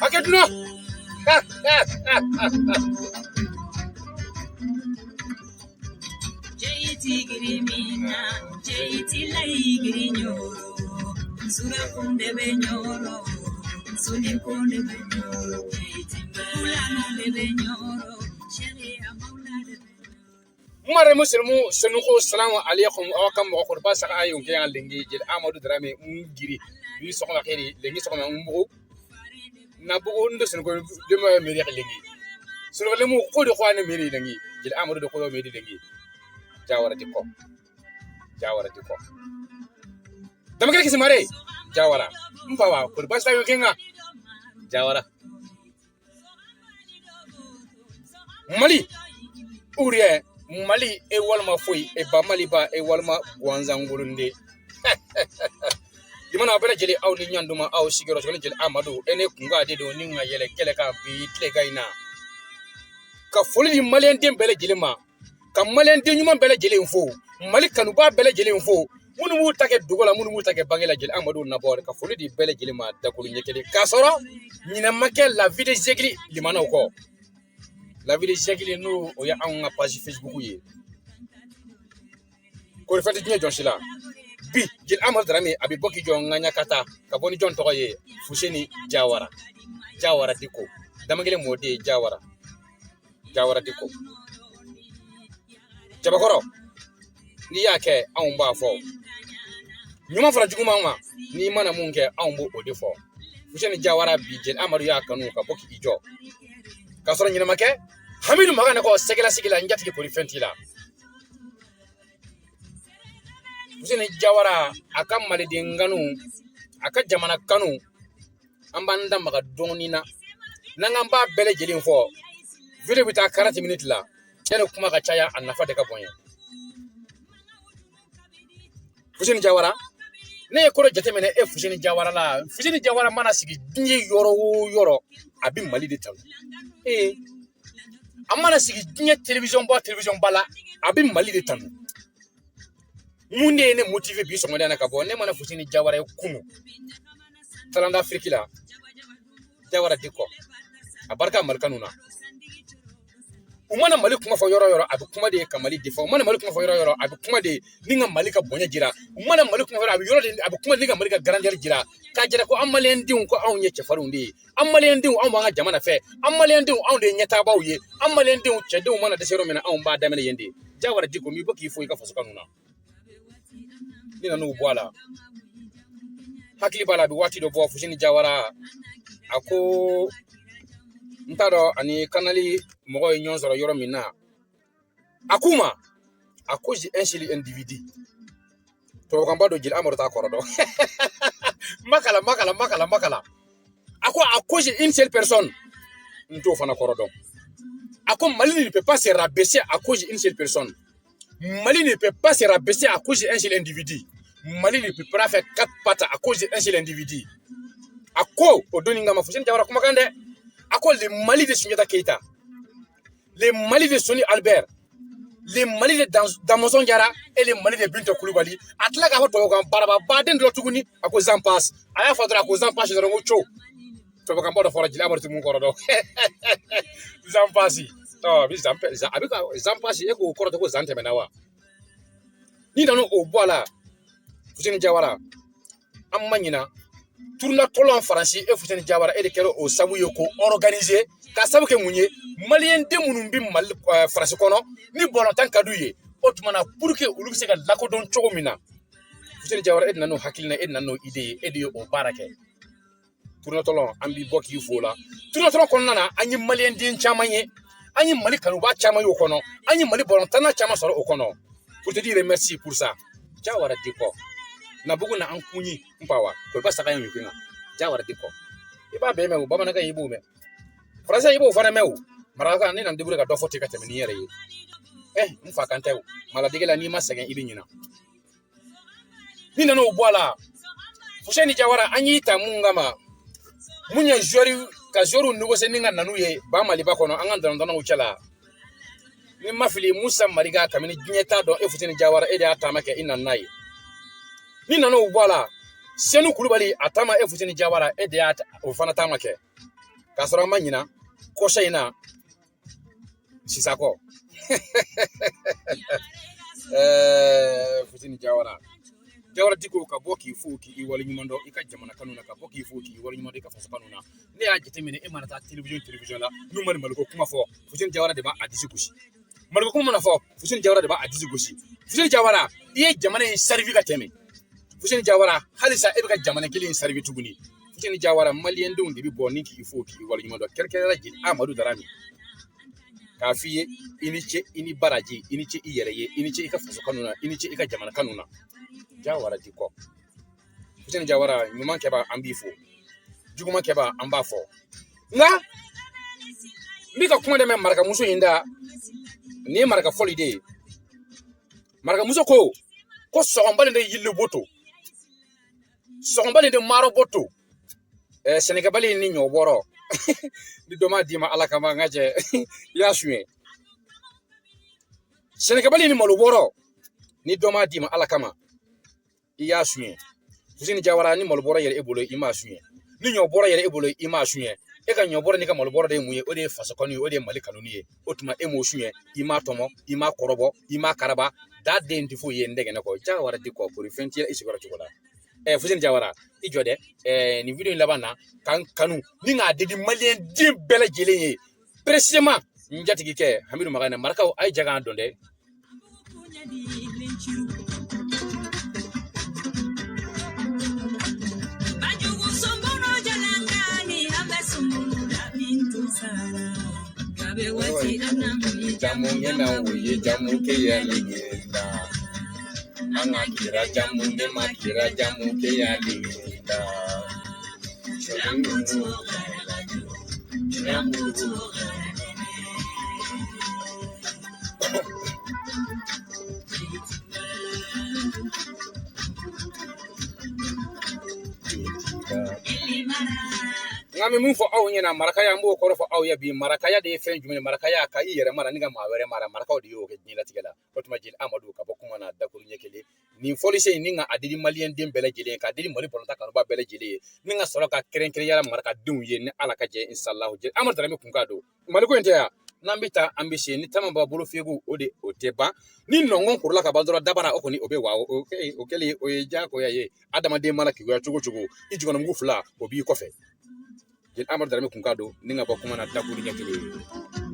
Hakɛ dunna. Mare muslimu senuko salamu alaikum aw ka mɔgɔkɔrɔba saga ayo kɛ yan lengi jeli Amadu Darame n giri bi sɔgɔma kɛri lengi sɔgɔma n bugu na bugu n do senuko dema meri lengi senuko lemu ko de ko ani meri lengi jeli Amadu de ko do meri lengi Jawara Dicko Jawara Dicko dama kɛ kisi mare Jawara n fa wa ko basi tayo kenga Jawara Mali ou rien Mali e walima foyi e ba Mali ba e walima guwanzangolonde limana bɛɛ lajɛlen aw ni ɲanduma aw sigiyɔrɔ sɔgɔli jeli Amadu e ne kunka de don ni ka yɛlɛ kɛlɛ kan bi tile ka in na ka foli di maliyɛnden bɛɛ lajɛlen ma ka maliyɛnden ɲuman bɛɛ lajɛlen fo Mali kanubaa bɛɛ lajɛlen fo minnu b'u ta kɛ dogo la minnu b'u ta kɛ bange la jeli Amadu nabɔ ka foli di bɛɛ lajɛlen ma dakolo ɲɛ kelen k'a sɔrɔ ɲinɛ ma kɛ la vie de Zegli limanaw kɔ. La vie de Zegli n'o o ye anw ka page Facebook ye kori fɛn tɛ diɲɛ jɔn si la bi jeli Amadu Darame a bɛ bɔ k'i jɔ ŋaɲa ka taa ka bɔ ni jɔn tɔgɔ ye Fuseni Jawara Jawara Dicko damakelen mɔden Jawara Jawara Dicko Jabakɔrɔ n'i y'a kɛ anw b'a fɔ ɲuman fara juguman ma n'i mana mun kɛ anw b'o de fɔ Fuseni Jawara bi jeli Amadu y'a kanu ka bɔ k'i jɔ k'a sɔrɔ ɲinɛ ma kɛ Hamidu Maga ne kɔ sɛgɛlasigi la n jatigi kori fɛn t'i la Fuseni Jawara a ka maliden kanu a ka jamana kanu an b'an da maga dɔɔnin na n'an k'an b'a bɛɛ lajɛlen fɔ video bɛ taa 40 minutes la yanni kuma ka caya a nafa de ka bon ye Fuseni Jawara ne ye ko dɔ jateminɛ e Fuseni Jawara la Fuseni Jawara mana sigi diɲɛ yɔrɔ o yɔrɔ a bɛ Mali de tanu ee a mana sigi diɲɛ télévision ba télévision ba la a bɛ Mali de tanu mun de ye ne motiver bi sɔgɔmada in na ka bɔ ne mana Fuseni Jawara ye kunu Talent d'Afrique la Jawara Dicko a barika Mali kanu na u mana Mali kuma fɔ yɔrɔ yɔrɔ a bɛ kuma de ka Mali défend u mana Mali kuma fɔ yɔrɔ yɔrɔ a bɛ kuma de ni ka Mali ka bonya jira u mana Mali kuma fɔ a bɛ yɔrɔ de a bɛ kuma ni ka Mali ka grandeur jira k'a jira ko an maliyɛn denw ko anw ye cɛfarinw de ye an maliyɛn denw anw b'an ka jamana fɛ an maliyɛn denw anw de ye ɲɛtaabaw ye an maliyɛn denw cɛdenw mana dɛsɛ yɔrɔ min na anw b'a daminɛ yen de Jawara Dicko n b'i bɔ k'i fo i ka faso kanu na ni nan'o bɔ a la hakili b'a la a bɛ waati dɔ bɔ Fuseni Jawara a ko n t'a dɔn ani kanali mɔgɔw ye ɲɔgɔn sɔrɔ yɔrɔ min na a k'u ma à cause d'un seul individu tubabukanba don jeli Amadu t'a kɔrɔ dɔn makala makala makala makala a ko à cause d'une seule personne n t'o fana kɔrɔ dɔn a ko Mali ne peut pas se rabaisser à cause d'une seule personne. Mali ne peut pas se rabaisser à cause d'un seul individu. Mali ne peut pas faire quatre pattes à cause d'un seul individu. A ko o donni kama Fuseni Jawara kumakan dɛ a ko le Mali de Sunjata Keita, le Mali de Soni Albert, le Mali de Damɔzɔn Jara et le Mali de Binta Kulubali a tila k'a fɔ tubabukan baraba baden dɔ tuguni a ko j'en passe a y'a fɔ dɔrɔn a ko j'en passe dɔrɔn ko co tubabukan ba dɔ fɔra jeli Amadu tɛ mun kɔrɔ dɔn j'en passe ɔ bi zan a bɛ ka j'en passe e k'o kɔrɔ tɛ ko zan tɛmɛna wa n'i nana o bɔ a la Fuseni Jawara an ma ɲina tournoi tɔlɔn Faransi e Fuseni Jawara e de kɛra o sabu ye k'o organiser k'a sabu kɛ mun ye maliyɛn den minnu bɛ Mali Faransi kɔnɔ ni bɔlɔntan ka d'u ye o tuma na pour que olu bɛ se ka lakodɔn cogo min na Fuseni Jawara e de nana n'o hakilina e de nana n'o idée ye e de ye o baara kɛ tournoi tɔlɔn an b'i bɔ k'i fo la tournoi tɔlɔn kɔnɔna na an ye maliyɛn den caman ye an ye Mali kanubaa caman ye o kɔnɔ an ye Mali bɔlɔntanna caman sɔrɔ o kɔnɔ pour te dire merci pour ça Jawara Dicko na bugu na an kunyi n fa wa koliba saga ye ɲugun Jawara Dicko i b'a bɛɛ mɛn o bamanankan i b'o mɛn français i b'o fana mɛn o marakakan ne nana débrouiller ka dɔ fɔ ten ka tɛmɛ n'i yɛrɛ ye n fa kan tɛ o maladege la n'i ma sɛgɛn i bɛ ɲina ni nana o bɔ a la Fuseni Jawara an y'i ta mun kama mun ye joueur ka joueur négocier ni ka na n'u ye ba Maliba kɔnɔ an ka dɔnnitannaw cɛla ni ma fili Musa Mariga kabini diɲɛ t'a dɔn e Fuseni Jawara e de y'a taama kɛ i nana n'a ye ni nana o bɔ a la Senu Kulubali a taama e Fuseni Jawara e de y'a o fana taama kɛ K'a sɔrɔ an ma ɲina kɔsa in na Sisakɔ. Fuseni Jawara. Jawara Diko ka bɔ k'i fo k'i waleɲuman dɔn i ka jamana kanu na, ka bɔ k'i fo k'i waleɲuman dɔn i ka faso kanu na. Ne y'a jateminɛ e mana taa télévision la n'u ma Maliko kuma fɔ, Fuseni Jawara de b'a disi gosi. Maliko kuma mana fɔ, Fuseni Jawara de b'a disi gosi. Fuseni Jawara, i ye jamana in servi ka tɛmɛ. Fuseni Jawara, halisa e bɛ ka jamana kelen in servi tuguni. Fuseni Jawara, maliyɛndenw de bɛ bɔ ni k'i fo k'i waleɲuman dɔn, kɛrɛnkɛrɛnnenya la Jeli Amadu Darame, k'a f'i ye i ni ce, i ni baraji, i ni ce i yɛrɛ ye, i ni ce i ka faso kanu na, i ni ce i ka jamana kanu na. Jawara Diko, Fuseni Jawara, ɲuman kɛba an b'i fo, juguman kɛba an b'a fɔ. Nka n bɛ ka kuma de mɛn marakamuso in da, nin ye maraka fɔli de ye. Marakamuso ko ko sɔgɔnbali de yili boto, sɔgɔnbali de maaro boto, sɛnɛkɛbali ni ɲɔ bɔrɔ ni dɔ m'a d'i ma Ala kama n ka cɛ i y'a suɲɛ. Sɛnɛkɛbali ni malo bɔrɔ ni dɔ m'a d'i ma Ala kama i y'a suɲɛ. Fuseni Jawara, ni malo bɔrɔ yɛrɛ e bolo i m'a suɲɛ, ni ɲɔ bɔrɔ yɛrɛ e bolo i m'a suɲɛ. E ka ɲɔ bɔrɔ n'i ka malo bɔrɔ de ye mun ye? O de ye faso kanu ye, o de ye Mali kanu ye. O tuma e m'o suɲɛ, i m'a tɔmɔ, i m'a kɔrɔbɔ, i m'a karaba, da den tɛ foyi ye n dɛgɛnɛ kɔ. Jawara Diko, kori fɛn t'i la i sigiyɔrɔ cogo la. Fuseni Jawara, i jɔ dɛ. Nin video in laban na k'an kanu ni k'a di maliyɛn den bɛɛ lajɛlen ye, précisément n jatigikɛ Hamidu Magana. Marakaw a ye ja k'an dɔn dɛ. Jamu ke ya lingenda. Anga kira jamu ne ma kira jamu ke ya lingenda. Nka bɛ mun fɔ aw ɲɛna marakaya, n b'o kɔrɔ fɔ aw ye bi. Marakaya de ye fɛn jumɛn ye? Marakaya ka i yɛrɛ mara ni ka maa wɛrɛ mara, marakaw de y'o kɛ diɲɛlatigɛ la. O tuma Jeli Amadu ka bɔ kuma na dakuru ɲɛ kelen nin fɔlisen in, ni ka a di maliyɛn den bɛɛ lajɛlen, k'a di Mali balontan kanuba bɛɛ lajɛlen ye, ni ka sɔrɔ ka kɛrɛnkɛrɛnya marakadenw ye ni Ala ka jɛ inshallah. Jeli Amadu Darame kun ka don Maliko in tɛ yan. N'an bɛ taa an bɛ se ni tama b'a bolo fiyegu, o de o tɛ ban. Ni nɔngɔn kurula ka ban dɔrɔn, dabara o kɔni o bɛ wa o kɛlen o ye diyagoya ye. Adamaden mana keguya cogo cogo, i jukɔrɔmugu fila o b'i kɔfɛ. Jeli Amadu Darame kun ka don ni ka bɔ kuma na dakuru ɲɛ kelen ye.